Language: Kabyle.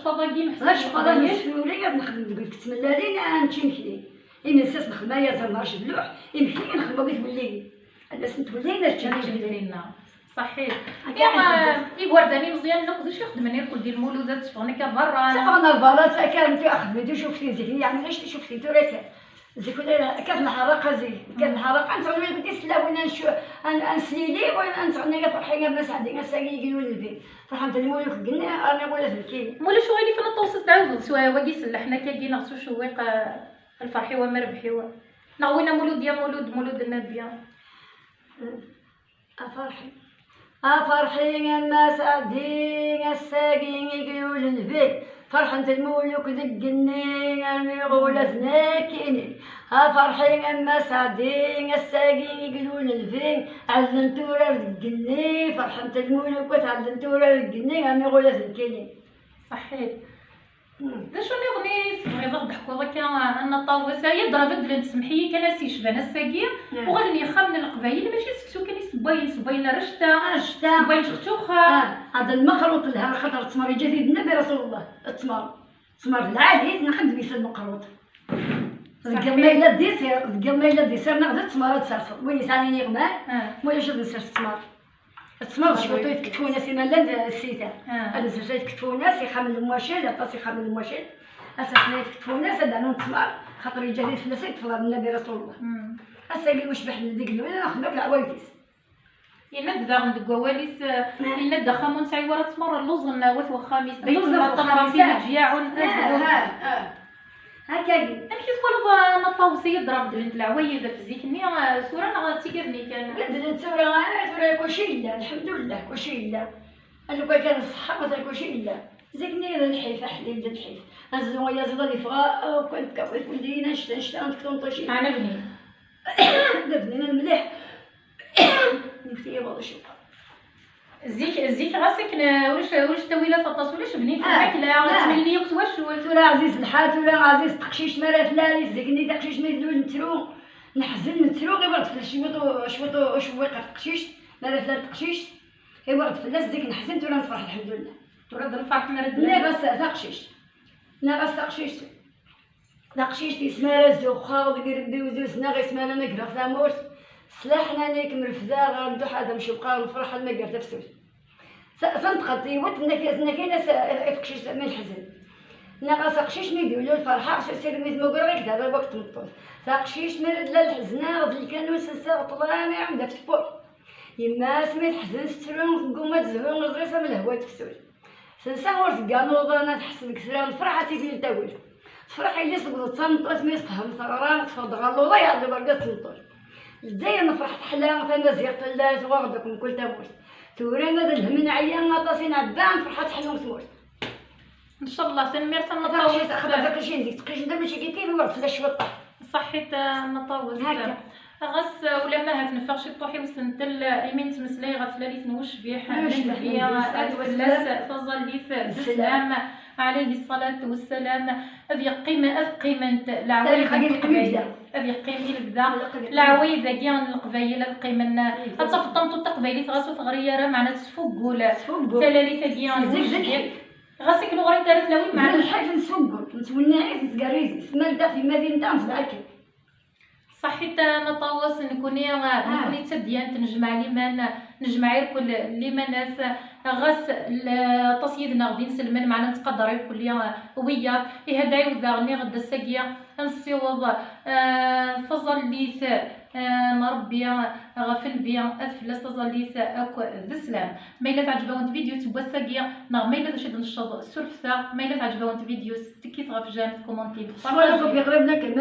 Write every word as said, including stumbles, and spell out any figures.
aceṭṭaḍ-agi meḥsub d aceṭṭaḍ-agi. Ula ad nexdem deg tmellalin, ad nečč imekli. Imi nsas nexdem aya zernac d luḥ, imekli nexdem wagi twellin. Ad asen-twellin, ad ččen imekli. Ṣaḥit. Akka ya, i ḥeǧǧa. Igerdan imeẓyanen akk d acu i xedmen irkul di lmulud, ad tteffɣen akka berra? Tteffɣen ar berra, akka, nekk xedmen tucuftin zik, yeɛni ulac tucuftin tura kan. Zik ula akka d lḥerraqa zik, akka d lḥerraqa, nettɣenni akked tislawin, ad ncu-, ad n-, ad neslili, wa ad nettɣenni akka ferḥin a Mass Ɛeddi, ass-agi i yellan lbi. Ferḥent lmuluk deg-nni, armi ula d nekkini. Mulac uɣilif ad neṭṭewṣ ad tɛawdeḍ s wagi s lleḥnak-agi neɣ s ucewwiq, eh, lferḥ-iw am rrbeḥ-iw. Neɣ win amulud ya mulud, mulud nnabi. A ferḥi, a ferḥi a Mass Ɛeddi, ass-agi i yellan lbi. Ferḥent lmuluk deg igenni armi ɣulat nekkini. A ferḥi a Mass Ɛeddi, ass-agi i yellan lbi. Ɛedlent urar deg igenni, ferḥent lmuluk, ɛedlent urar deg igenni armi ɣulat nekkini. Ṣaḥit. D acu nniḍen i tebɣiḍ ad d-teḥkuḍ akka, a Nna Ṭawes? Ay adra beddlen, semmeḥ-iyi kan, ass yecban ass-agi, uɣalen yexxamen n Leqbayel mačči d seksu kan i ssewwayen, ssewwayen arrect-a, arrect-a, ssewwayen čexčuxa. Ah, hada lmeqruṭ lha, xaṭer ttmer yeǧǧa-t-id Nnabi Rasulullah. Ttmer, ttmer d lɛali, naqen d wis lmeqruṭ. Deg ma yella disir, deg ma yella disir, neɣ d ttmer ad tserseḍ. Win yesɛan iniɣman, ma ulac ad nsers ttmer. Ttmer d cwiṭ i tketfunas i ma llan d ssita. Ah. Ad nzers ay tketfunas, ixxam n lemwacil, aṭas ixxam n lemwacil. Asasen ay tketfunas, ad d-rnun ttmer, xaṭer yeǧǧa-t-id fell-as i yefḍal Nnabi Rasulullah. Mm. Ass-agi wicbeḥ n deg lwil, ad nexdem akk leɛwayed-is. Yenna-d daɣen deg wawal-is, eh, yenna-d axxam ur nesɛi wara ttmer, lluẓen wat wexxam-is, lluẓen wat wexxam-is, leǧyaɛun, ah, ah, ah. Hakkagi. Amek i twalaḍ, a Nna Ṭawes, i yeḍra beddlent leɛwayed ɣef zik-nni, eh, tura neɣ d tigadni kan? Beddlent tura, ah, tura kulci yella, lḥemdullah, kulci yella. Lukan kan ṣṣeḥḥa, atan kulci yella. Zik-nni d lḥif, aḥlil d lḥif. Azlu ayaziḍ ad yeffeɣ, ah, kan tkawiḍ, kullin annect-a, annect-a, nekk tunṭicin. Ɛna bnin. D abnin mliḥ. Nekk tiyaḍ acuqa. Zik, zik ɣas akken, eh, ulac, ulac ttawilat aṭas, ulac bnin f lmakla, ah, ttmilli akk twacult. Tura ɛziz lḥal, tura ɛziz teqcict mi ara tlal, zik-nni taqcict mi tlul nettru, neḥzen nettru, ɣiwel-d fell-as cwiṭ u-, cwiṭ u-, ucewwiq ɣef teqcict, mi ara tlal teqcict, ɣiwel-d fell-as zik neḥzen, tura nefreḥ lḥemdullah. Tura d lferḥ mi ara d-, nniɣ-as taqcict, nniɣ-as taqcict. Taqcict ismar azuxxaɣ deg irebbi uzuz neɣ ismar ad negreɣ tamurt. S laḥnana-k mrefdeɣ ɣer dduḥ ad amcebqaɣ nefreḥ alma gar tafsut. Ta-, tanṭqent yiwet tenna-k, tenna-k-in as-, i teqcict mi neḥzen. Nniɣ-as aqcict mi d-yuli lferḥ-a s asirem i tmugreɣ i k-d-rriɣ wakk tmeṭṭut. Taqcict mi ara d-la lḥezna d lkanun s nsa ṭṭlam iɛum-d ɣef tewwurt. Yemma-s mi teḥzen tettru tegguma ad tezhu iẓri-s am lehwa n tefsut. Tensa ur teggan uḍan ad ḥess deg kra, tefreḥ ad tibin tawil. Tefreḥ yelli-s deg uḍeṭṭa n tmeṭṭut mi tefhem teɣra, teffeɣ-d ɣer luḍa yeɛdel urgaz d tmeṭṭut. Lezzayer nefreḥ teḥla, tamaziɣt tella, tuɣ-aɣ-d akk mkul tamurt. Tura ma d lhem neɛya, aṭas i nɛebba, nefreḥ ad teḥlu tmurt. Ncallah, tanemmirt a Nna Ṭawes. Taqcict, axaṭer taqcicin zik tqicent am icikiki, iwweḍ fell-as cwiṭ. Ṣaḥit a Nna Ṭawes. Akka. Ɣas, uh, ulamma ahat neffeɣ ciṭṭuḥ i usentel, uh, imi nettmeslay ɣef tlalit n ucbiḥ, n ucbiḥ, Nnbi, uh, ad fell-as taẓallit d sslam, ɛalayhi ṣṣalatu wessalam, ad yeqqim, ad qqiment leɛwayed n Leqbayel. Ad yeqqim i lebda. Leɛwayed-agi n Leqbayel ad qqimen. Ad tafeḍ tameṭṭut taqbaylit ɣas ur teɣri ara, meɛna tesfuggul. Tesfuggul. Talalit-agi n ucbiḥ. Ɣas akken ur ɣrint ara tlawin, meɛna lḥif nesfuggul, nettwenniɛ-it, nettgerriz-it, ma nedda ɣef yemma-tneɣ, netbeɛ akken. Ṣaḥit a Nna Ṭawes, nekkni, nekkni d tadyant, nejmeɛ liman, nejmeɛ irkul limanat, ɣas l-, aṭas yid-neɣ d inselmen, meɛna nettqadar irkul wiyaḍ. Ihi ad ɛiwdeɣ nniɣ-d ass-agi ad nessiweḍ, eh, taẓallit, n Ṛebbi ɣef nnbi, ad fell-as taẓallit akk d sslam. Ma yella teɛǧeb-awent tvidyut n wass-agi, neɣ ma yella d acu i d-necceḍ, surfet-aɣ. Ma yella teɛǧeb-awent tvidyut, tekkit ɣef j'aime, tkumantit, Swala akk yeɣran akken.